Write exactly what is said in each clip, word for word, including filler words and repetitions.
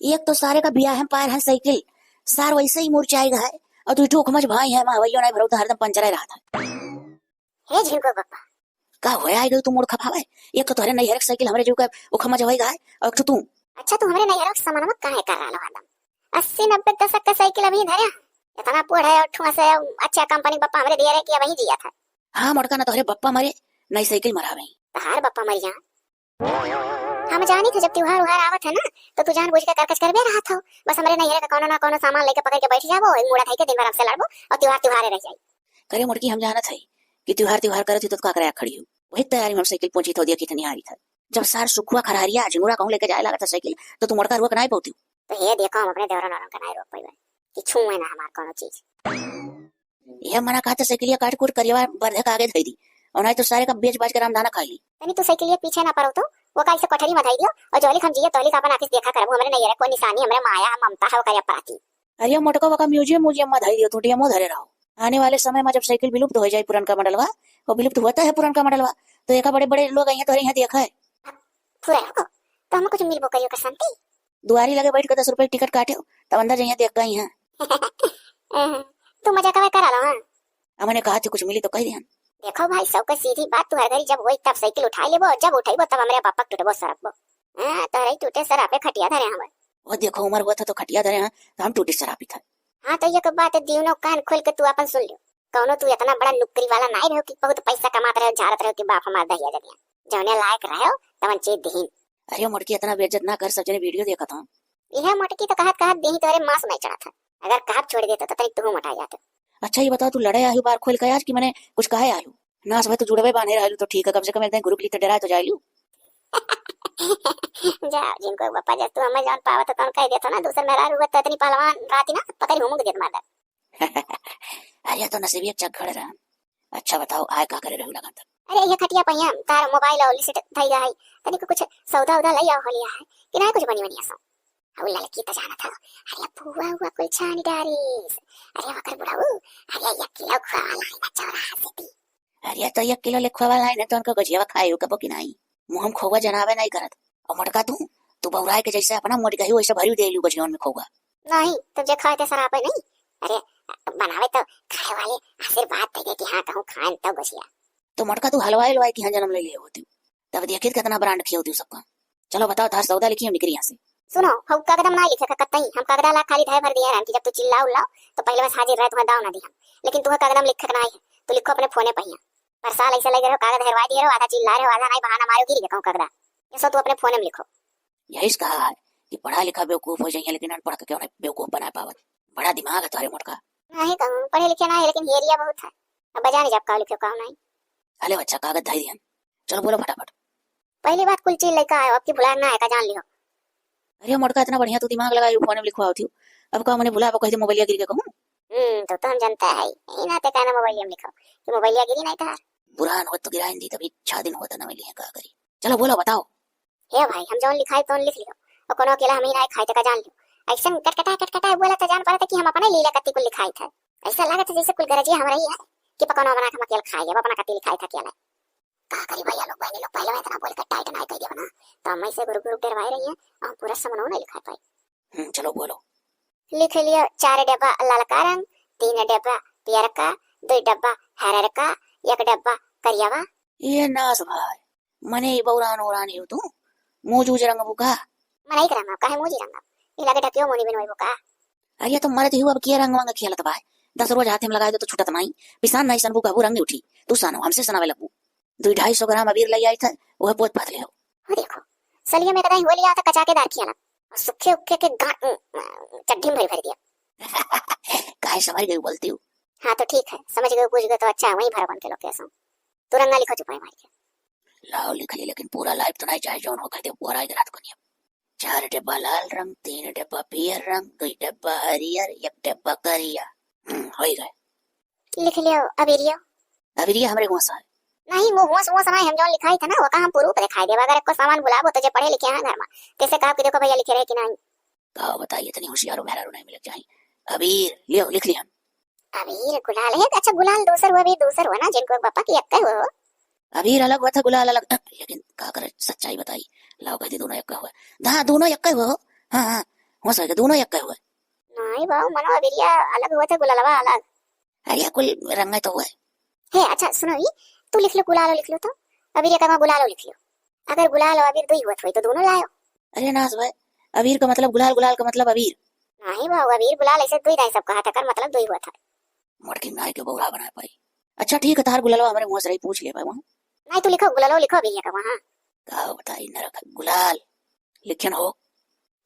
एक तो सारे का बियाह में पायर है साइकिल, सार वैसे ही मुरझाई गए है, और दुइ ठो उखमज भाई है, हवैयो नहीं भरऊ तो हरदम पंचर रहत है। हे झिनको बप्पा। का होया आई गई तू मूड़ खपावे? एक तो तोहरे नैहर के साइकिल हमरे जीव का उखमज होई गए, और एक तो तू। अच्छा, तू हमरे नैहर के सामान में काहे कर रहा हरदम? अस्सी नब्बे दशक का साइकिल अभी धरे, इतना पोढ़ है और ठुआ से अच्छा कंपनी बप्पा हमरे दिए रहे कि अबही जिया था। हाँ मोटका, ना तोहरे बप्पा मरे, ना ही साइकिल मरावे। तहार बप्पा मरिया। हम जानी थे जब त्योहार उहार आवत है ना, तो तू जान बूझ के करकच करबे रहत हो। बस हमरे नैहरे का कौनो ना कौनो सामान लेके पकड़ के बैठ जाबो, एक मुड़ा धई के दिन भर हमसे लड़बो और त्योहार त्योहारे रह जाई। करे मोटकी, हम जानत है कि त्योहार त्योहार करत ही तो का करे खड़ी हो। वही तैयारी में हम साइकिल पहुंची तो देखी थे निहारी था। जब सार सुखुआ खरहरिया झिंगुरा कहूँ लेके जाए लागत है साइकिल, तो तू मोटका रोक नहीं पौती। तो हे देखो, हम अपने देवरन औरन का नहीं रोक पाइबे कि छुए ना हमार कौनो चीज। यह मना कहते साइकिलिया काट कूट करियवा बरधे का आगे धई दी, और नहीं तो सारे का बेच बाच के रामदाना खाई ली। तनी तू साइकिलिया पीछे ना पड़ो तो, वो काल से कोठरी में धई दियो, और जोलिक हम जिए तोलिक अपन आँखी से देखा करबू, हमरे नैहरे को निशानी, हमरे माया, ममता है ओकरे प्रति। अरे मोटका, वका म्यूजियम, म्यूजियम में धई दियो, तू डीएमओ धरे रहो। आने वाले समय में जब साइकिल विलुप्त हो जाए पुरनका मॉडलवा, वो विलुप्त होता है पुरनका मॉडलवा, तो एका बड़े बड़े लोग अइहें तोहरे यहाँ देखा है। फुरा को, तो हमें कुछ मिलबो करियो का शांति। दुआरी लगे बैठ के दस रुपए टिकट काटे, तब अंदर जाइए देख गई हैं। तू मजाक में करा लो, हाँ? हमने कहा थी कुछ मिली तो कह दिहन। देखो भाई, सबके सीधी बात, तू हर घड़ी जब होई तब साइकिल उठाई लेबो, जब उठाईबो तब हमरे बापक टूटबो सरकबो। हाँ, तोहरे ही टूटे सर आपे खटिया धरे हमें। वो देखो, उम्र हुआ था तो खटिया धरे हैं, तो हम टूटी सर आप ही था। हाँ, तो ये बात है, दीवनो कान खोल के तू अपन सुन लियो। कौनो तू इतना बड़ा नौकरी वाला नहीं रहो कि बहुत पैसा कमात रहो, झाड़त रहो कि बाप हमार दहिया जदिया। जौने लायक रहो, तवन चीज दीन। अरे मोटकी, इतना बेइज्जत ना कर, सब जने वीडियो देखत हन। यह मोटकी तो कहत कहत देही तोहरे मांस नहीं चढ़त है। अगर कहब छोड़ देते तो तनिक तू मोटा जाते। अच्छा, ये बताओ, तू लड़े आयु बार खोल के आज कि मने कुछ कहे आयु? नास भाई, तू जुड़वे बांधे रहलू तो ठीक है, कम से कम एक दिन गुरु के लिए तो डराए तो जाइलू। जा, जिनको बप्पा, जब तू हमें जान पावत तो हम कह देतो ना, दूसर मेहरारू हुआ तो इतनी पहलवान रहती ना, पकड़ घूमू के देत मार। अरे, तो नसीबिया चक खड़े रहन। अच्छा बताओ, आए का करे रहू लगन तक? अरे, ये खटिया पहिया, तार मोबाइल और लिस्ट धई गई, तनी को कुछ सौदा उदा लई आओ होलिया है कि ना कुछ बनी बनिया सो। और लड़की तो जाना था, अरे फुआ हुआ कुल छानी डारिस। अरे वकर बुढ़ाऊ, अरे एक किलो खुआ लाई ना चौराहा से दी। अरे तो एक किलो ले खुआ लाई ना तो उनको गजियावा खाए हो कबो कि नहीं? मुँह में खोवा जनावे नहीं करत। और मोटका तू, तू बौराए के जैसे अपना मोट गही वैसे भरी दे लू गजियन में खोवा। नहीं, तो जे खाए ते सरापे नहीं। अरे बनावे तो खाए वाले आशीर्वाद दे दे कि हाँ कहूँ खाए तो गजिया। तो मोटका तू हलवाई हलवाई की यहाँ जन्म ले लिए होती, तब देखित कितना ब्रांड खियो होती सबका। चलो बताओ, थार सौदा लिखी, हम निकली यहाँ से। सुनो, हम कागदम ना लिखे का कतई, हम कागदा ला खाली धय भर दिया रहन कि जब तू चिल्ला उल्लाओ तो पहले बस हाजिर रहे, तुम्हें दाव ना दी हम। लेकिन तुम्हें कागदम लिखे का ना है, तू लिखो अपने फोने पहिया। पर साल ऐसे लगे रहो, कागद हेरवा दिए रहो, आधा चिल्ला रहे हो, आधा नहीं, बहाना मारो गिर गए कहूँ कागदा। ये सब तू अपने फोने में लिखो। यही से कहा है कि पढ़ा लिखा बेवकूफ हो जाइए, लेकिन अनपढ़ के क्यों नहीं बेवकूफ बना पावत। बड़ा दिमाग है तुम्हारे मोटका। नहीं कहूँ, पढ़े लिखे ना है, लेकिन हेरिया बहुत है। अब बजाने जब का लिखे का नहीं। अरे बच्चा, कागद धर दिया, चलो बोलो फटाफट। पहली बात कुल चीज लेकर आयो, अब की भुलाए ना है का जान लियो। अरे मोटका, इतना बढ़िया तू दिमाग लगाई, फोन में लिखवाओ थी। अब का मने भुला, अब कह दे मोबाइलिया गिर के कहूँ। हम्म, तो, तो हम जानता है, यही नाते कहना मोबाइलिया में लिखो कि मोबाइलिया गिरी नहीं था। बुरा न हो तो गिराइन दी, तभी छह दिन होता ना मिली है, का करी। चलो बोलो, बताओ। हे भाई, हम जौन लिखाई तौन लिख लियो, और कोनो अकेला हम ही ना खाई थे का जान लियो। ऐसन कटकटाए कटकटाए बोला था, जान पड़ा था कि हम अपना लीला कत्ती कुल लिखाई था। ऐसा लगा था जैसे कुल गरजिया हमरा ही है कि पकौनो बना के हम अकेला खाई, अब अपना कत्ती लिखाई था अकेला। का करी भैया लोग, बहनी लोग पहले में इतना बोल के टाइट ना कर दिया ना, तो हम ऐसे गुरु गुरु डरवाए रही है और पूरा समनो नहीं लिखा पाए। हम्म, चलो बोलो। लिख लियो चार डब्बा ललका रंग, तीन डब्बा पियरका, दो डब्बा हररका, एक डब्बा करियावा। ये नास भाई, मने ई बौरान ओरान हियो तू? मूज उज रंगबू का? मनई के रंगब, काहे मूजी रंगब? ई लागे ढकियो मोनी बिनोइबू का? अरे तो मरद हियो, अब के रंग वंग खेलत बा? दस रोज हाथे में लगाए दो तो छूटत नाई। पिसान नाई सनबू कहबू रंग उठी। तू सानो, हमसे सनावे लगबू। दुई ढाई सौ ग्राम अबीर लई आई था, वह पोत पात ले हो। हो देखो, सलिया में कदाई होली आता कचा के दार खियाला। और सुखे उखे के गा-, चड्ढी में भरी भरी दिया। काहे समझ गई बोलती हूँ? हाँ तो ठीक है, समझ गए, बुझ गए तो अच्छा है, वहीं भर बन के लोग कैसा। तू रंगा लिखो चुपाई मार के। लाओ लिख ली, लेकिन पूरा लाइव तो नहीं चाहे, जौन हो कह दे, वो राय रात को नहीं। चार डब्बा लाल रंग, तीन डब्बा पियर रंग, दो डब्बा हरियर, एक डब्बा करिया। हम्म, हो ही गए। लिख लियो अबीरियो। अबीरिया हमरे हुआ सा है। नहीं, वो हुआ, हुआ सा नहीं, हम जौन लिखाई था ना, वो का हम प्रूफ दिखाई देबा। अगर एको सामान भुलाबो तो जे पढ़े लिखे हैं घर में, कैसे कहा कि देखो भैया लिखे रहे कि नहीं। का बताइए, इतनी होशियार हो, मेहरारू नहीं मिले चाही। अबीर, लियो, लिख लिया। अबीर, गुलाल है, अच्छा, गुलाल दूसर हुआ, अबीर दूसर हुआ ना, जिनको बप्पा की अक्का हुआ हो। अबीर अलग हुआ था, गुलाल अलग, लेकिन का करे, सच्चाई बताई, लाओ कह दी, दोनों अक्का हुआ। हाँ, दोनों अक्का हुआ हो। हाँ, हाँ, होस होइगा, दूनो एक्कै हुए। नाहीं बाऊ, मनो अबिरिया अलग हुए थे, गुलालवा अलग। अरे कुल रंग तो हुए। हे अच्छा सुनो, ई तू लिख लो, गुलालो लिख लो तो, अबिरिया का गुलालो लिख लो। अगर गुलाल और अबीर दुई हुआ थे तो दूनो लायो। अरे नास भाई, अबीर का मतलब गुलाल, गुलाल का मतलब अबीर। नाहीं बाऊ, अबीर गुलाल ऐसे दुई दाई सब कहा था, कर मतलब दुई हुआ था। मोटकी नाई के बौरा बनाए पाई। अच्छा ठीक है, तार गुलालवा हमरे मुँह से रही, पूछ ले पाए वहाँ। नाहीं तू लिखो, गुलालो लिखो अबिरिया का वहाँ। का बताई नरक गुलाल लिखियन हो।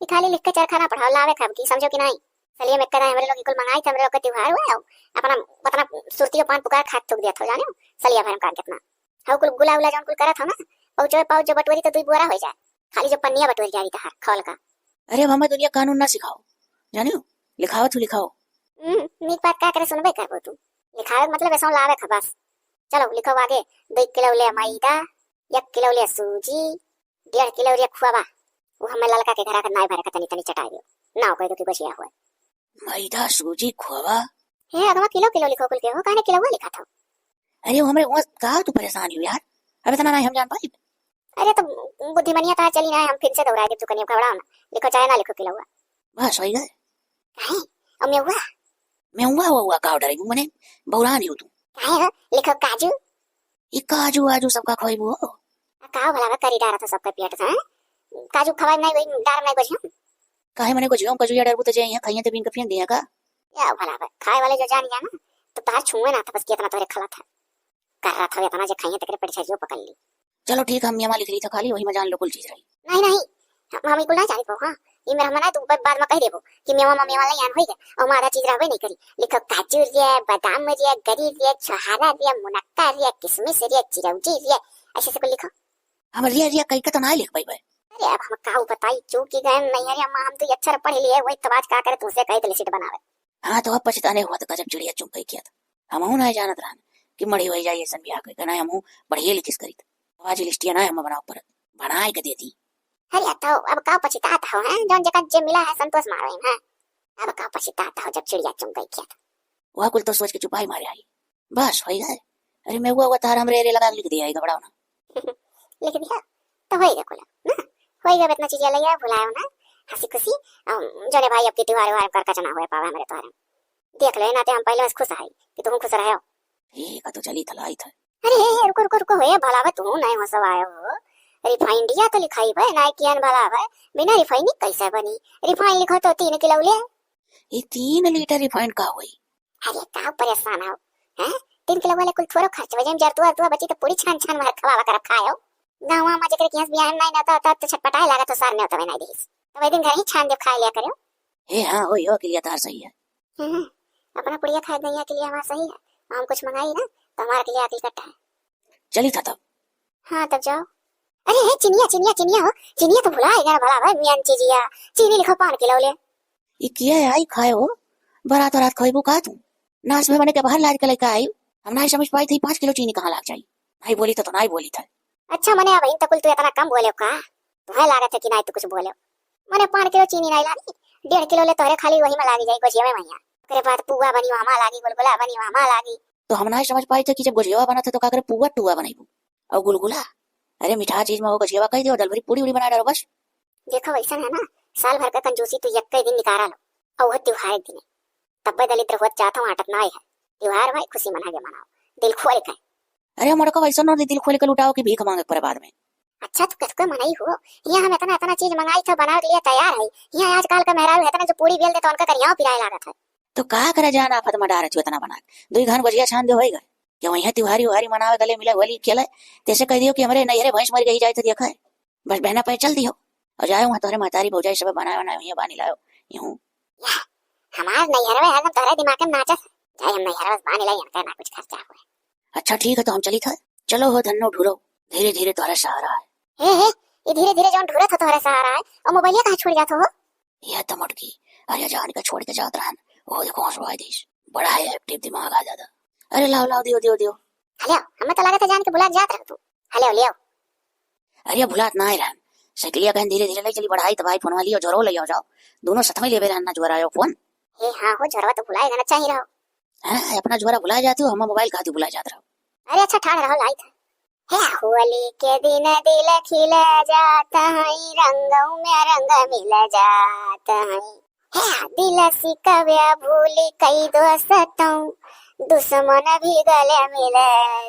ई खाली लिख के चरखा ना पढ़ाओ, लावे खाब की, समझो कि नाहीं? सलिया में कदा हमरे लोग कुल मंगाई थे, हमरे लोग के त्योहार हुआ है, अपना, अपना सुरती और पान पुकार खात थूक दिया था, जाने हो? सलिया भरम का कितना। हऊ कुल गुला उला जौन कुल करत हो ना, पहुँचो पाओ जो बटोरी तो दुई बोरा हो जाए, खाली जो पन्निया बटोरी जा रही तहार खौल का। अरे अब हमें दुनिया कानून ना सिखाओ, जाने हो? लिखाओ तू लिखाओ। हम्म, नीक बात का करे सुनबे करबो तू। लिखावे के मतलब ऐसा लावे खा बस। चलो लिखो आगे, दुई किलो ले मैदा, एक किलो ले सूजी, डेढ़ किलो रे खुआवा, वो हमें ललका के घरा के नाई भरे का तनी तनी चटाई दियो, नाव कह दो कि गोझिया हुआ। मैदा, सूजी, खुआवा। हे अगवा किलो किलो लिखो कुल के हो, काहे किलो लिखा था? अरे वो हमरे वहाँ का तू परेशान हो यार, अब इतना नाई हम जान पाई। अरे तो बुद्धिमनिया तार चली ना, हम फिर से दोहराए दे तू कनियो घबराओ ना, लिखो चाहे ना लिखो किलो। बस होई गए। काहे? अब मैं हुआ? मैं हुआ, हुआ, हुआ का ऑर्डर है, मने बौरान हो तू। काहे हो? लिखो काजू। ई काजू वाजू सबका खवाइबू हो? आ, का भला बा, करी डारा था सबका पेट था, हैं? काजू खवाई नहीं, वही डार नहीं बजियो। काहे मने को जियो, कजू या डरबू तो जे यहाँ खाइए तो बीन के फेंक दिया का? या भला बा, खाए वाले जो जान गया ना, तो तार छुए ना था, बस कितना तोरे खला था। कर रहा था इतना जे खाइए तकरे पेट झरियो पकड़ ली। चलो ठीक है, हम मेवा लिख रही था खाली, वही में जान लो कुल चीज रही। नहीं, नहीं, हम, हम ई कुल ना जानित हो, हाँ। ई मेरा मना है, तू ब-, बाद में कह देबो कि मेवा में मेवा ले आन होई गए, और में आधा चीज रहबे नहीं करी। लिखो काजू रे, बादाम रे, गरी रे, छोहारा रे, मुनक्का रे, किशमिश रे, चिरौजी रे, ऐसे से कुल लिखो। हम रे, रे कह के तो ना लिख पाइबे। अरे अब हम काऊ बताई, चूक ही गए नहीं, अरे अम्मा, हम तो ये अक्षर पढ़ लिए, वही तो आज का करे तुमसे कही तो लिस्ट बनावे। हाँ, तो अब पछताने हुआ तो गजब चिड़िया चुग गई खेत। हमहू ना जानत रहन कि मड़ी होई जाई ऐसन बियाह कइके, ना हमहू पढ़िए लिखिस करीत। आज लिस्टिया ना हम बनाओ परत, बनाए के देती। अरे तो अब का पछतात हो, हैं? जौन जेकर जे मिला है संतोष मारो, हैं? अब का पछतात हो जब चिड़िया चुग गई खेत। वह कुल तो सोच के चुपाई मारे आई। बस होई गए। अरे मैं हुआ, हुआ तार हमरे रे लगा के लिख दिया है, घबराओ ना। लिख दिया तो होई गए कुल ना, होई गए इतना चीज ले भुलाओ ना, हंसी खुशी। अम, जोने भाई अब की त्योहार व्योहार कर कचना हुए पावे हमरे त्योहार में। देख ले नाते हम पहले से खुश है कि तुम खुश रहो। ठीक है, तो चली थलाई था। अरे हे, हे, रुको, रुको, रुको, हे, भला बा, तू नहीं हो सब आयो हो। रिफाइंडिया तो लिखाई बे, ना कियन भला बे, बिना रिफाइंड कैसे बनी? रिफाइंड लिखो तो तीन किलो ले। ये तीन लीटर रिफाइंड का होई? अरे का परेशान हो, हैं? तीन किलो वाले कुल थोड़ो खर्च हो जाए, जरतुआ, अरतुआ बची तो पूरी छान, छान मार खवावा कर खायो। गाँव में जेकरे के यहाँ बियाह नहीं ना तो, तो, तो छटपटाए लागत हो, सार ने होता नहीं दिस। तो वही दिन घर ही छान दे खाए लिया करो। हे हाँ, हो, यो के लिए तार सही है। हम्म, अपना पुड़िया खाए गैया के लिए हमार सही है। हम कुछ मंगाई ना, तो हमारे के लिए आखिरी कट्टा है। चली था तब। हाँ, तब जाओ। अरे, हे, चिनिया, चिनिया, चिनिया हो, चिनिया तो भुला है यार, भला भाई, मियान चीजिया, चीनी लिखो पान किलो ले। ई किया है, आई खाए हो? बारात वारात खोइबू का तू? नास में बने के बाहर लाज के लेके आई। हम नहीं समझ पाई थी, पाँच किलो चीनी कहाँ लाग जाई? नहीं बोली तो, तो नहीं बोली था। अच्छा, मने अब इन तकुल तू इतना कम बोले का? तुम्हें लागत है कि नहीं तू कुछ बोले। मने पाँच किलो चीनी नहीं लागी, डेढ़ किलो ले तोहरे खाली वही में लागी जाई, गोझिया में मैया। ओकरे बाद पुआ बनी, वहाँ लागी, गुलगुला बनी, वहाँ लागी। तो हम नहीं समझ पाई थे कि जब गोझिया बना था तो का करे पुआ टुआ बनाई? और गुलगुला, अरे मिठा चीज में वो गोझिया कह दियो, दल भरी पूड़ी उड़ी बना डालो बस। देखो वैसन है ना, साल भर का कंजूसी तू यक्के दिन निकारा लो, और वो त्योहार के दिन तब्बे दलिद्र होत जात हो, आटत ना है। त्योहार भाई खुशी मना के मनाओ, दिल खोल के। अरे मोड़का वैसन ना दिल खोल के लुटाओ कि भीख मांगे पड़े बाद में। अच्छा तू कहते मनई हो, यहाँ हम इतना इतना चीज मंगाई था बनावे के लिए तैयार है, यहाँ आजकल का मेहरारू है इतना जो पूड़ी बेल दे तो उनका करियाओ पिराए लागत है। तो का करे जान आफत में डारे तू इतना बना के, दुई घन गोझिया छान दे होई गए। कि वहीं त्योहारी उहारी मनावे गले मिले होली खेले, तैसे कह दियो कि हमरे नैहरे भैंस मर गई जाए तो देखा है। बस बहना पे चल दियो। और जाए वहाँ तोहरे महतारी भौजाई सब बनाए बनाए हुए बानी लायो। यूं। या, हमार नैहरवे हरदम तोहरे दिमाग में नाचत। जाए हम नैहरवे से बानी लाई, इनका ना कुछ खर्चा हुए। अच्छा ठीक है, तो हम चली था। चलो हो धन्नो ढूरो, धीरे धीरे तोहरा सहारा है। हे, हे, ये धीरे धीरे जौन ढूरत हो तोहरा सहारा है, और मोबाइलिया कहाँ छोड़ जात हो? ये तो मोटकी, अरे जान के छोड़ के जात रहन। वो देखो हंसवाए दीस। बड़ा है एक्टिव दिमाग आ दादा। अरे लाओ, लाओ, दियो, दियो, दियो। हेलो, हमें तो लगा था जान के भुला जात रह तू। हेलो, लियो। अरे भुलात ना आए रहन। साइकिलिया कहन धीरे धीरे ले चली बढ़ाई, तबाई फोनवा लियो, जोरो ले आओ जाओ। दोनों साथ में लेवे रहन ना जोरा आयो फोन। हे हाँ हो, जोरवा तो भुलाए रहना चाहिए रहो। हाँ, अपना जोरा भुला जाती हो, हम मोबाइल खाती भुला जात रहो। अरे अच्छा, ठाड़ रहो, लाई था। हे होली के दिन दिल खिल जात हई, रंगों में रंग मिल जात हई। हे दिल सिकव्या भूली कई दोस्तों, दुश्मन भी गले मिल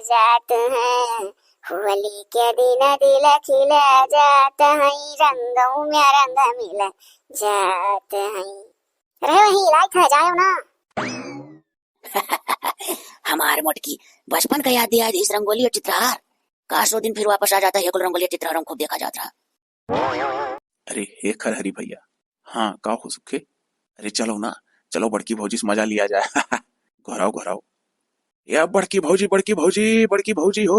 जात हैं। होली के दिन दिल खिल जात हई, रंगों में रंग मिल जात हई। रहे वही लाइट है, जायो ना। हमार मोटकी, बचपन का याद दिया इस रंगोली और चित्रहार। काश वो दिन फिर वापस आ जाता, ये कुल रंगोली चित्रहार हम खूब देखा जात रहा। अरे हे खरहरी भैया, हाँ का हो सुखे? अरे चलो ना, चलो बड़की भौजी से मजा लिया जाए। घराओ घराओ, या बड़की भौजी, बड़की भौजी, बड़की भौजी हो।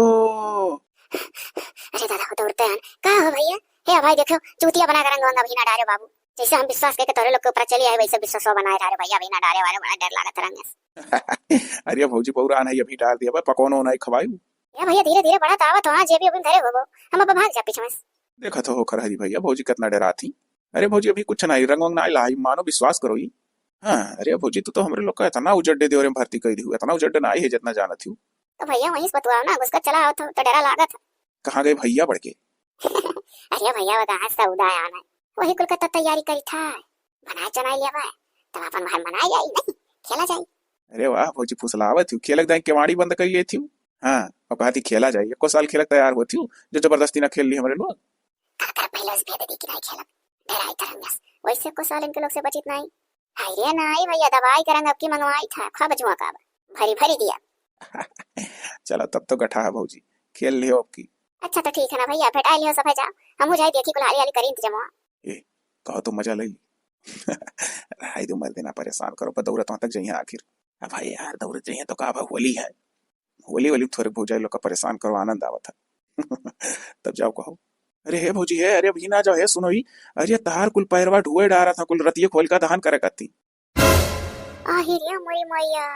अरे दादा, वो दौड़ते हैं। का हो भैया? हे भाई देखो, चूतिया बना के रंग वंग अभी ना डारे बाबू। जैसे हम विश्वास करके तोरे लोग के ऊपर चली आए, वैसे विश्वास बनाए डारे भैया, अभी ना डारे वाले, बड़ा डर लागत रंग से। अरे भौजी, बौरा नहीं अभी डार दिया बा, पकौनो नहीं खवायू। ए भैया, धीरे धीरे बढ़त आवत हो, हाँ, जेबी उबी में धरे होबो, हम अब भाग जा पीछे में से। देखत हो खरहरी भैया, भौजी कितना डरात ही। अरे भौजी, अभी कुछ नहीं, रंग वंग नहीं लाई, मानो विश्वास करो ही। हाँ, अरे भौजी, तू तो हमरे लोग का इतना उजड्डे देवरे में भर्ती कर दी, इतना उजड्डे ना आई है जितना जानत ही। तो भैया वहीं से बतुआओ ना, घुसकर चला आओ तो, तो डरा लागत है। कहाँ गए भैया बड़के? अरे भैया, वो कहाँ से उदा आना है, वही कुल का तो तैयारी करी था, बनाए चनाए लिया बा, तब अपन भाई बनाए जाई, नहीं खेला जाई। अरे वाह भौजी, फुसलावत हूँ, खेलक दाई केवाड़ी बंद कर लेती हूँ। हाँ, और कहती खेला जाई, एको साल खेलक तैयार होती हूँ, जो जबरदस्ती ना खेल ली हमरे लोग। का कर पहले से भेद दी कि नहीं खेलब, डराई तरंगस, वैसे एको साल इनके लोग से बचित नहीं। अरे नहीं भैया, दवाई के रंग अब की मंगवाई था, खा बचुआ का अब, भरी भरी दिया। चलो तब तो गठा है भौजी, खेल लियो अब की। अच्छा तो ठीक है ना भैया, भेटाई लियो सब है, जा, हमहू जाई देखी कुल हाली हाली करी इंतजाम। ए, कहो तो मजा ले ली। रहाई दो मर्दे, ना परेशान करो, पर दौड़त वहां तक जइहे आखिर। अब भाई यार, दौड़त जइहे तो का भा, होली है, होली होली थोड़े भौजाई लोग का परेशान करो, आनंद आवत है। तब जाओ कहो, अरे हे भौजी हे, अरे अभी ना जाओ हे, सुनो ही, अरे तार कुल पैरवा ढुए डारा था, कुल रतिये खोल का दहन करे करती। आही रे मोरी मैया,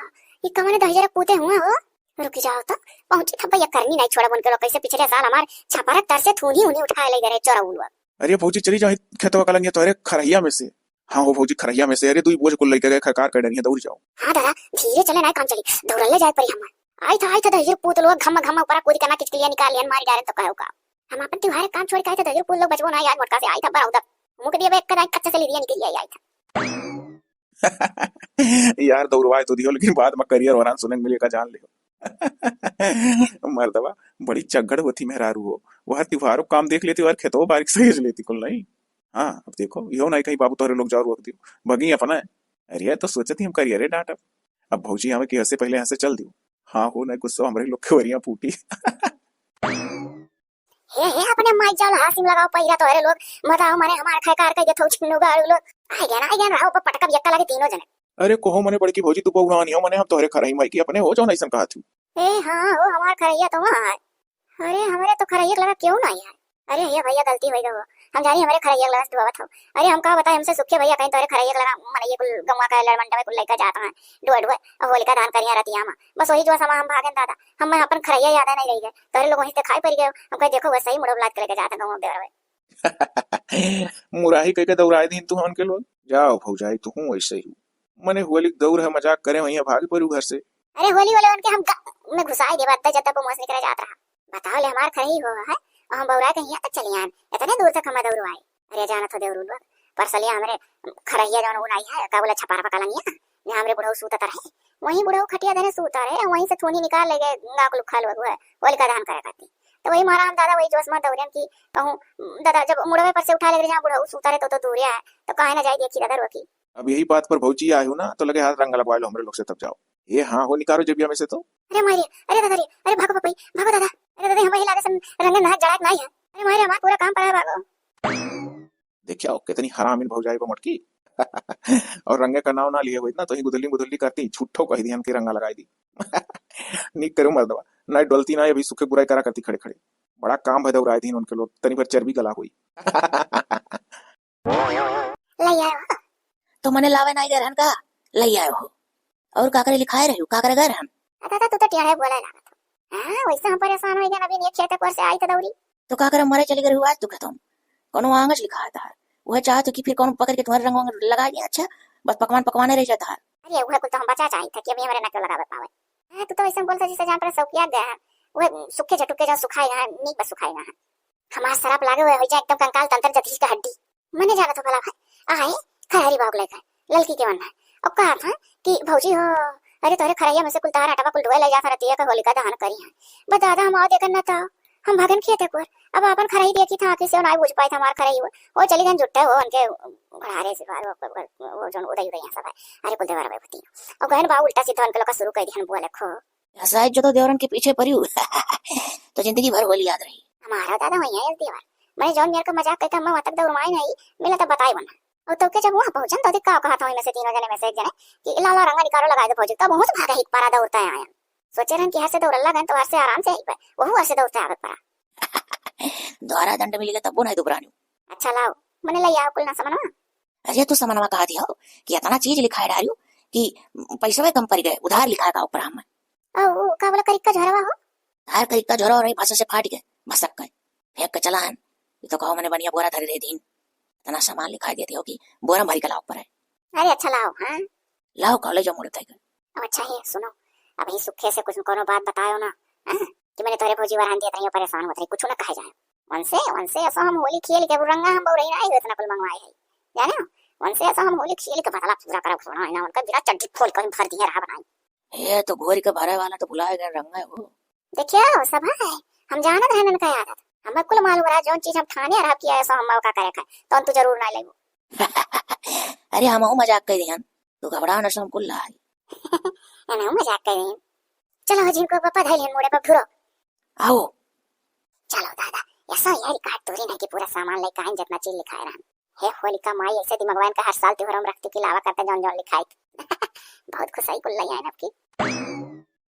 ये कवने दहिजरा पूते हुआ हो? रुक जाओ तो, पहुंची था भैया, करनी नहीं छोड़ा उनके लोग, कैसे पिछले साल हमार छपरा तर से थूनी उनी उठाए ले गए चोरा उलवा। अरे भौजी, चली जाओ, खेतवा का लंगिया तोहरे खरहिया में से। हाँ हो भौजी, खरहिया में से, अरे दुई बोझ कुल लेके गए, खरकार कर डरिया, दौड़ जाओ। हाँ दादा, धीरे चले, ना काम चली, दौड़ल ले जाए परी हमार। आई था, आई था, दहिजर पूत लोग घम घम ऊपर कूद के ना किचकिलिया निकाल लियन, मारी डारे तो कहो का। हम अपन त्योहार काम छोड़ के आई था, दहिजर पूत लोग बचबो ना, आज मोटका से आई था, बड़ा उदक मुख दिए, एक कदा कच्चा से ले दिया, निकल आई, आई था। यार, दौड़वाए तो दियो, लेकिन बाद में करियर वरान सुने के मिले का, जान लियो। मर्दवा, बड़ी चगड़ होती मेहरारू हो, वह त्योहारों काम देख लेती और खेतों बारी सहेज लेती कुल नहीं। हाँ, अब देखो, यो नहीं कहीं बाबू तोहरे लोग जाओ रोक दियो, भगी अपना है। अरे, तो सोचती हम करियर डांटब। अब भौजी आवे कि हंसे पहले हंसे चल दियो। हाँ हो, नहीं गुस्सा हमरे लोग के वरिया फूटी। हे, हे, अपने माई जाल हासिम लगाओ पहिरा तोहरे लोग, बताओ मने हमार खैकार कह देथो छिन्नू गाड़ू लोग। आइ गया ना, आइ गया ना, रहो पर पटका बियक्का लगे तीनों जने। अरे कहो मने बड़की भौजी, तू बौरानी हो, मने हम तोहरे खरही माई की अपने हो, जौन ऐसन कहत हूँ। ए हाँ हो, हमार खरहिया तो वहाँ है। अरे हमरे तो खरहिया लगा क्यों ना है? अरे ये भैया गलती हो गई हो, हम जानी हमरे खरहिया लगा से धोवत हो। अरे हम का बताए, हमसे सुखे भैया कहीं तोहरे खरहिया लगा, मने ये कुल गंवा का लड़मंडा में कुल लइका जाता है, डुआ डुआ, और होलिका दहन करिया रतिया में। बस वही जो समय हम भागेन दादा, हम अपन खरहिया याद नहीं रही है, तोहरे लोग वहीं से खाए पड़ गए। हम कहे देखो वैसे ही मुड़ो लाद के लेके जाता गाँव देवर। मुराही कह के दौड़ाए दीन तू हमन के लोग। जाओ भौजाई, तू हूँ वैसे ही। मने होली के दौर है, मजाक करे, वहीं भाग पड़ू घर से। अरे होली वाले उनके हम ग-, में घुसाई देबा, अद्दा जद्दा बमोस निकले जात रहा। बताओ ले हमार खरही हो है, और हम बौरा के हियाँ तक चली आन, इतने दूर तक हम दौड़ू आए। अरे जानत हो देवरू लोग, परसलिया हमरे खरहिया जौन उन आई है, का बोला छपार पका लंगिया, जे हमरे बुढ़ऊ सूतत रहे, वहीं बुढ़ऊ खटिया धरे सूता रहे, वहीं से थूनी निकाल ले गए, गाँव के लोग खा लोग हुए, होलिका दहन करे खातिर। तो वही महाराम दादा वही जोश में दौड़न की कहूँ, दादा जब मुड़वे पर से उठा ले गए, जहाँ बुढ़ऊ सूता रहे तो, तो दूर है, तो काहे ना जाए देखी दादा रोकी। अब यही बात पर भौजी आए हो ना, तो लगे हाथ रंग लगवा लो हमरे लोग से, तब जाओ। ये हाँ हो निकालो जेबिया में से तो। अरे मारे, अरे दादा रे, अरे भागो पपई, भागो दादा, अरे दादा हम वही लागे सन रंग नहा जड़ात नहीं है, अरे मारे हमार पूरा काम पड़ा है, भागो। देखियो, कितनी हरामिन भौजाई बा मोटकी। और रंगे का नाव ना लिए होइत ना, तो ही गुदुल्ली गुदुल्ली करती, झूठो कह दिहन के रंगा लगाई दी। नीक करू मर्दवा, ना डोलती ना, अभी सुखे बुराई करा करती खड़े खड़े। बड़ा काम भय दौराए दिन उनके लोग, तनी भर चर्बी गला हुई। लई आयो हो। तो मने लावे नाई गए रहन का? लई आयो हो। और का करे लिखाए रही, का करे गए रहन? आ दादा, तू तो टेढ़े बोले लागत हो। हाँ, वैसे हम परेशान हो गए, अभी ये खेत पर से आई तो दौरी। तो का करे, मरे चली गई आज तू खेतों? कोनो आंगज लिखा था। वह चाहत हो कि फिर कोनो पकड़ के तुम्हारे रंग वंग लगा दिया, अच्छा? बस पकवान पकवाने रह जाता है। अरे, वह कुल तो हम बचा चाहिए था कि अभी हमारे ना क्यों लगावे पावे। हाँ, तू तो ऐसे बोलता जैसे जान पर शौकिया गया है। वो सुखे झटुके जो सुखाए गए हैं, नीक बा सुखाए गए हैं। हमार सराप लागे हुए हो जाए एकदम कंकाल तंत्र जथी का हड्डी। मने जानत हो भला भाई, आए खरहरी बाग लेकर ललकी के मन है। और कहा था कि भौजी हो, अरे तोहरे खरहिया में से कुल तार आटावा कुल ढुआ ले जात रतिया का होलिका दहन करी है। बस दादा हम आओ देखन ना तो हम भागन खेत है कुर। अब अपन खरही देखी था आँखी से नाई बुझ पाए था हमार खरही वो। वो चली गन जुट्टे हो उनके घरारे से बाहर वो, वो, वो जोन उदय उदय यहाँ सब है। अरे कुल देवर भाई होती। और गहन बा उल्टा सीधा उनके लोग शुरू कर दिहन बोले खो। या शायद जो तो देवरन के पीछे पड़ी हूँ। तो जिंदगी भर होली याद रही। हमारा दादा वही है देवर। मैंने जौन मेरे को मजाक करके अम्मा वहाँ तक दौड़ माई नहीं मिला तब बताई बना। और तो के जब वहाँ पहुँचन तो देख का कहा था वहीं में से तीनों जने में से एक जने कि लाला रंगा निकालो लगाए दे भौजी, तब वहाँ से भागा ही पारा दौड़ता है आया। सोचे रहन कि हर से दौड़ल लगन तो हर से आराम से ही पर, वहू हर से दौड़ते आवत पड़ा। द्वारा दंड मिली तब वो नहीं दुबरानी। अच्छा लाओ, मने लई आओ कुल ना समनवा। अरे तू समनवा कहा दिया हो कि इतना चीज लिखाए डारियो कि पैसवे कम पड़ गए, उधार लिखाए का ऊपर हम। ओ, ओ, का बोला करिक्का झरवा हो? धार करिक्का झरवा रही, भाषा से फाट गए, भसक गए, फेंक के चला हन। ये तो कहो मने बढ़िया बोरा धरे रहे दिन, इतना सामान लिखाए देते हो कि बोरा भरी के लाओ ऊपर है। अरे अच्छा लाओ, हाँ। लाओ कॉलेज मुड़ तय कर। अब अच्छा है, सुनो, अभी सुखे से कुछ कोनो बात बतायो ना, हाँ? कि मैंने तोरे भौजी वरहान दिया तनियो परेशान होत रही, कुछ ना कहे जाए। उनसे, उनसे ऐसा हम होली खेल के रंगा हम बहु रही ना, इतना कुल मंगवाए है, जाने हो? उनसे ऐसा हम होली खेल के बदला पूरा करब, सुनो, है ना, उनका बिना चड्डी खोल के भर दिए रहा बनाई। ये तो घोरी के भरे वाला तो भुलाए गए रंगा हो। देखियो, सब है, हम जानत रहन इनका आदत, हमें कुल मालूम रहा, जौन चीज हम ठाने रहा किया ऐसा हम मौका करे खाए, तो तू जरूर ना लेबो। अरे हम मजाक कर दिहन, तू घबराओ ना, सब कुल लाई। ना मजाक कर दिहन। चलो जिनको पापा धैल हन मोड़े पर घुरो। आओ। चलो दादा, ऐसा यार काट तोरी नहीं कि पूरा सामान लेके आइन जितना चीज लिखाए रहन। हे होलिका माई, ऐसे दिमगवान का हर साल त्योहार हम रखते कि लावा करते जौन जौन लिखाई। बहुत खुश आई कुल लई आइन अब की।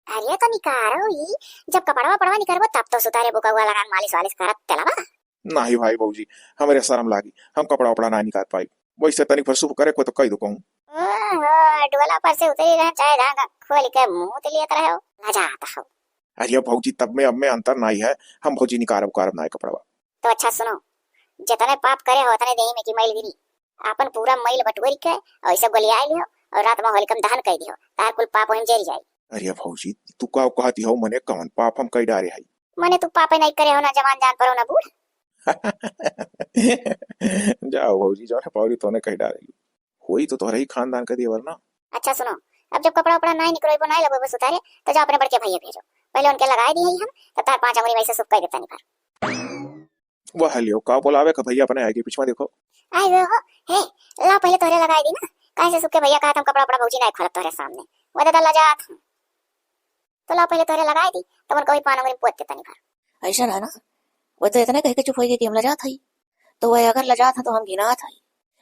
अरे तो निकारो ई, जब कपड़वा उपड़वा निकरबो तब तो सुतारे बुकवा लगान मालिश वालिश करत तेलवा। नाही भाई भौजी, हमरे शर्म लागी, हम कपड़ा उपड़ा ना निकाल पाई। वैसे तनिक भर सुख करे को तो कह दो कहूँ। ओहो, डोला पर से उतरी रहे चाहे धागा खोल के मुंह ते लियत रहे हो, लजात हो। अरे भौजी, तब में अब में अंतर नाही है, हम भौजी निकारब उकारब ना है कपड़वा। तो अच्छा सुनो, जितने पाप करे हो उतने देही में की मैल गिरी, आपन पूरा मैल बटोरी के और सब गलियाए लियो और रात में होलिकम दहन कर दियो, तार कुल पाप वहीं जरी जाई। अरे भौजी, तू का कहती हो, मने कौन पाप हम कई डारे हई? मने तू पापे नहीं करे हो ना जवान जान पर हो ना बूढ़। जाओ भौजी, जौन है पावरी तोने कह डारे। होई तो तोहरे ही खानदान के देवर ना। अच्छा सुनो, अब जब कपड़ा उपड़ा नहीं निकरोइबो, नहीं लगोइबो सुतारे, तो जाओ अपने बड़के भैया भेजो, पहले उनके लगाए दी है हम, तब तार पांच अंगुरी वैसे सुख कर देता निकर। वह लियो, का बोलावे का भैया अपने आगे पीछे में देखो। आए हुए हो, हे, ला पहले तोहरे लगाए दी ना, काहे से सुख के भैया कहा हम कपड़ा उपड़ा भौजी नहीं खोलब तोहरे सामने, वो दादा लजात हूँ। तो ला पहले तोहरे लगाए दी, तब उनको भी पान उंगली पोत देता निकर। ऐसा ना ना, वो तो इतने कह के चुप हो गई कि हम लजात हई। तो वह अगर लजात है तो हम घिनात हई।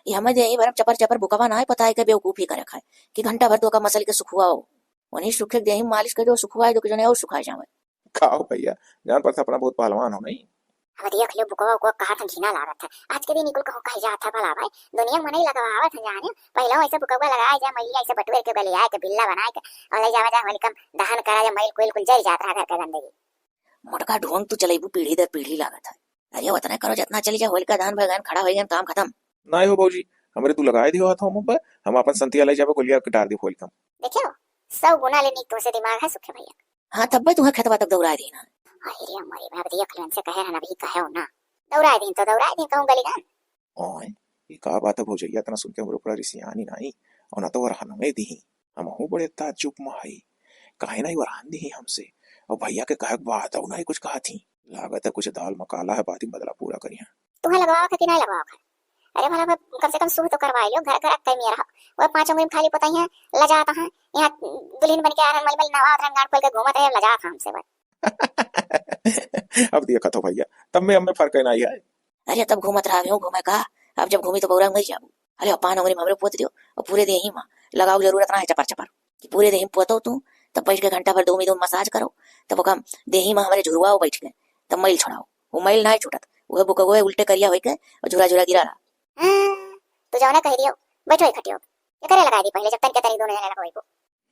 ये हमें दे भरम चपर चपर बुकवा ना है, पता है के बेवकूफी करे खाए कि घंटा भर तो का मसल के सुखुआओ। उन्हीं सुखे के देही मालिश कर दो, सुखुआए दो कि जने और सुखा जावे। खाओ भैया, जान पर अपना बहुत पहलवान हो नहीं। अब देख लियो बुकवा उकवा कहा था घिना लागत है। आज के दिन इकुल कहो कह जात है भला भाई, दुनिया में नहीं लगावत है जाने। पहले ऐसे बुकवा लगाए जा, मैलिया ऐसे बटुए के गलियाए के बिल्ला बनाए के और ले जावा जा होलिकम दहन करा जा, मैल कुल कुल जल जात रहा घर का गंदगी। मोटका ढोंग तू चलेबू पीढ़ी दर पीढ़ी लागत है। अरे उतना करो जितना चली जा, होलिका दहन भगवान खड़ा हो गए, काम खत्म। नहीं हो भौजी, हमरे तू लगाए दियो हाथों मुंह पर, हम अपन संतिया ले जाबे गोलिया के डार दे होलिका में। देखियो, सौ गुना ले नीक तुमसे दिमाग है सुखे भैया। हाँ तब तुम्हें खेतवा तक दौड़ा देना। अरे रे हमारे बाप, देख लेन से कहे रहन अभी कहे हो ना, दौड़ा दिन तो दौड़ा दिन कहूँ गली गन। ओए, ये का बात है भौजैया, इतना सुन के हमरे ऊपर रिसियानी नहीं, और ना तो वरहनवे दी। हमहू बड़े ताज्जुब में हई, काहे ना वरहान दिही हमसे? और भैया के कहे के बाद और ना ही कुछ कहा थी। लागत है कुछ दाल में काला है, बात ही बदला पूरा करिया। तुम्हें लगवाओ का कि नहीं लगवाओ का? अरे भला भाई, कम से कम सुह तो करवा लियो, घर घर अक्का मिया रहा। वो पाँच उंगली में खाली पोतई है, लजात है। यहाँ दुल्हन बन के आ रहन, मलमल नवा रहन, गांड खोल के घूमत रहे, लजात है हमसे बस। अब देखा तो भैया, तब में हमें फर्क है ना है। अरे तब घूमत रहा घूमे का, अब जब घूमी तो बौरा मर जाबू। अरे पान उंगली में हमरे पोत दियो और पूरे देही में लगाओ, जरूरत ना है चपर चपर कि पूरे देही में पोतो तू, तब बैठ के घंटा भर दो में दो मसाज करो, तब ओका देही में हमरे झुरवाओ बैठ के, तब मैल छोड़ाओ, वो मैल ना छूटत, वो बुकगोए उल्टे करिया होई के और झुरा झुरा गिरा रहा। हाँ, तू जाओ ना कह दियो, बैठो इकट्ठे हो, ये करे लगा दी पहले जब तन के तनी दोनों जने लगवाई को।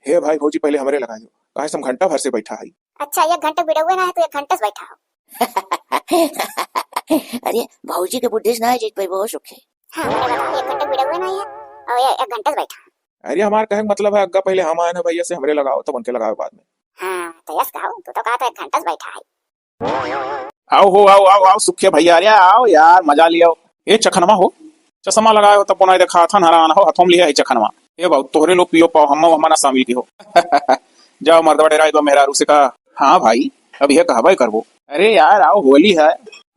हे भाई भौजी, पहले हमरे लगा दो, काहे से हम घंटा भर से बैठा है। अच्छा, एक घंटे बिड़ौए ना है तो एक घंटे से बैठा हो। अरे भौजी के बुद्धि से ना है जीत पाई, बहुत सुख है। हाँ, मैंने बताओ, एक घंटे बिड़ौए ना है और ये एक घंटे से बैठा। अरे हमार कहे के मतलब है, अग्गा पहले हम आए ना भैया से, हमरे लगाओ तब उनके लगाओ बाद में। हाँ, तो यस कहो, तू तो कहा था एक घंटा से बैठा है। आओ हो, आओ, आओ, आओ, सुखे भैया, अरे आओ यार, मजा लियो। ए चखनवा हो, चश्मा लगाए हो, तब पुनाई देखा, थन हरान हो, हथों लिया है चखनवा। ए बाबू, तोहरे लोग पियो पाओ, हम, हम ना शामिल की हो। जाओ मर्दवा डेरा, इबा मेहरारू से कहा, हाँ भाई, अब यह कहबे करबो। अरे यार, आओ, होली है,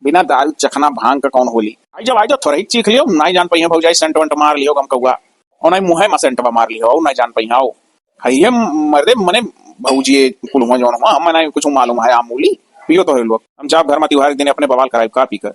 बिना दारू चखना भांग का कौन होली? आई जाओ, आई जाओ, थोड़ा ही चीख लियो, नाई जान पाइए भौजाई, सेंट वेंट मार लियो, गम कौआ। हो नाई मुँहे मा सेंटवा मार लियो, नाई जान पाइए, आओ। है ये मर्दे, मने भौजी, ये कुल हुआ जौन हुआ, हमें नाई कुछ मालूम है, आम मूली। पियो तोहरे लोग, हम जाब घर मा त्योहार के दिन अपने बवाल कराइब का पी कर।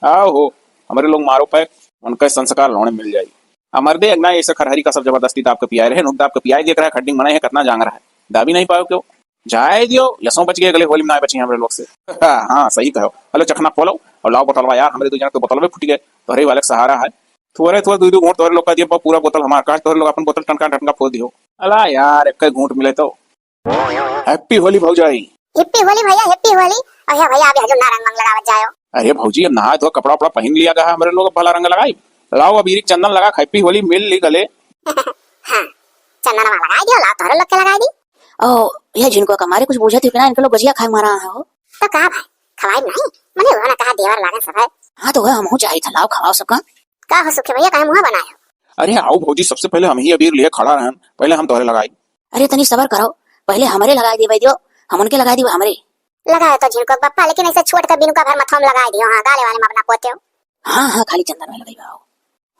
आओ हो, हमरे लोग मारो पैक, उनका संस्कार लौड़े मिल जाई। हमर दे ना ऐसे खरहरी का सब जबरदस्ती दाब के पियाए रहे, नुक दाब के पियाए दिए रहा, खड्डिंग मनाए है, कितना जांग रहा है, दाबी नहीं पाओ क्यों? जाए दियो, यसों बच गए, अगले होली में ना बची हमरे लोग से। हाँ, सही कहो। हेलो, चखना खोलो और लाओ बोतलवा यार, हमरे दो जन के बोतलवे फूट गए, तोहरे वाले के सहारा है। थोड़े थोड़े दो दो घूंट तोहरे लोग का दिए, पूरा बोतल हमार, काश तोहरे लोग अपन बोतल टनका टनका फोड़ दियो। अला यार, एक घूंट मिले तो। हैप्पी होली भौजाई। हिप्पी होली भैया, हिप्पी होली। और हे भैया, अभी हजू ना रंग वंग लगावत जायो। अरे भौजी, अब नहाए धोए कपड़ा उपड़ा पहन लिया गया है, हमरे लोग अब भला रंग लगाई। लाओ अब ईरिक चंदन लगा, हैप्पी होली मिल ली गले। हाँ, चंदनवा लगाई दियो, लाओ तोहरे लोग के लगाई दी। ओ, ये जिनको कमारे कुछ बूझत हो कि ना, इनके लोग गजिया खाए मारा है हो। तो का भाई, खवाई नहीं? मने वो ना कहा देवर लागन सब है। हाँ तो वह हमहू चाहिए था, लाओ खवाओ सबका। का हो सुखे भैया, काहे मुँह बनाए हो? अरे आओ भौजी, सबसे पहले हम ही अबीर लिए खड़ा रहन, पहले हम तोहरे लगाई। अरे तनी सबर करो, पहले हमरे लगाई देवे दियो, हम उनके लगाई दियो हमरे। लगाए तो झिनको बप्पा, लेकिन ऐसे छोट के बिनुका भर मथवा में लगाई दियो, हाँ, गाले वाले में अपना पोते हो। हाँ, हाँ, खाली चंदन में लगाई आओ।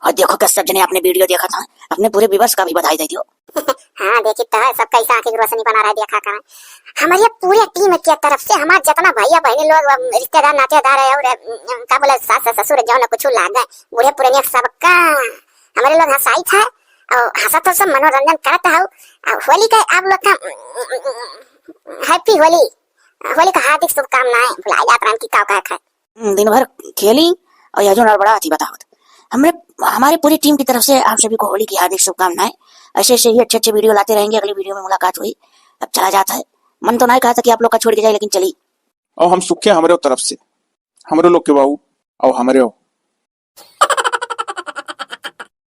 और देखो, कस सब जने अपने वीडियो देखा था, अपने पूरे व्यूअर्स का भी बधाई दे दियो। हाँ, देखी तो है, सबका ऐसा आँखी की रोशनी बना रहा है, देखा करें। हमारे पूरे टीम के तरफ से हमारे जितना भैया बहनी लोग, अम, रिश्तेदार, नातेदार है और, अम, का बोले, सास ससुर जौन कुछ लाग गए, बूढ़े पुरानिया सबका हमारे लोग हंसाई था और हंसा तो सब मनोरंजन करता हो। और होली का आप लोग का, अम, हैप्पी होली, होली का हार्दिक शुभकामनाएं। भुलाई जात रहन की का कहे खाए। हम्म, दिन भर खेली और यह जो नड़बड़ा थी बतावत। हमरे, हमारे पूरी टीम की तरफ से आप सभी को होली की हार्दिक शुभकामनाएं। ऐसे ऐसे ही अच्छे अच्छे वीडियो लाते रहेंगे, अगली वीडियो में मुलाकात हुई। अब चला जाता है, मन तो नहीं कहा था कि आप लोग का छोड़ के जाए, लेकिन चली। और हम सुखे हमरे तरफ से, हमरे लोग के बाबू, और हमरे हो,